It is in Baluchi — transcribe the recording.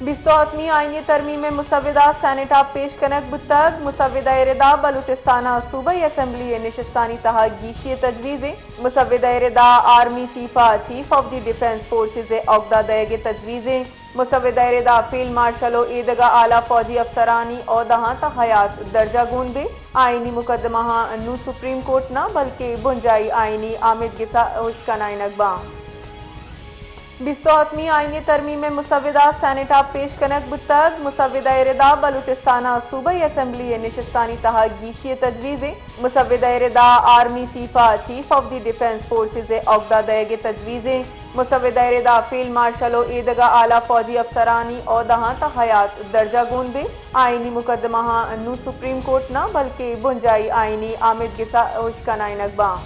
بیست ءُ ہپتمی آئینی ترمیم ءِ مسودہ سینیٹ ءَ پیش کنگ بوتگ۔ مسودہ ءِ ردا بلوچستان ءِ صوبائی اسمبلی ءِ نشستانی تہا گیشی ءِ تجویز ایں۔ مسودہ ءِ ردا آرمی چیف ءَ chief of the defence forces ءِ عہدہ دئیگ ءِ تجویز ایں۔ مسودہ ءِ ردا فیلڈ مارشل ءُ ایدگہ اعلی فوجی افسرانی عہدہاں تاں حیات درجہ گون بی۔ آئینی مقدمہاں نوں سپریم کورٹ نہ بلکہ بنجاہی آئینی آمیدگس ءَ اشکنائینگ باں۔ بیست ءُ ہپتمی آئینی ترمیم ءِ مسودہ سینیٹ ءَ پیش کنگ بوتگ۔ مسودہ ءِ ردا بلوچستان ءِ صوبائی اسمبلی ءِ نشستانی تہا گیشی ءِ تجویز ایں۔ مسودہ ءِ ردا آرمی چیف ءَ chief of the defence forces ءِ عہدہ دئیگ ءِ تجویز ایں۔ مسودہ ءِ ردا فیلڈ مارشل ءُ ایدگہ اعلی فوجی افسرانی عہدہاں تاں حیات درجہ گون بی۔ آئینی مقدمہاں نوں سپریم کورٹ نہ بلکہ بنجاہی آئینی آمیدگس ءَ اشکنائینگ باں۔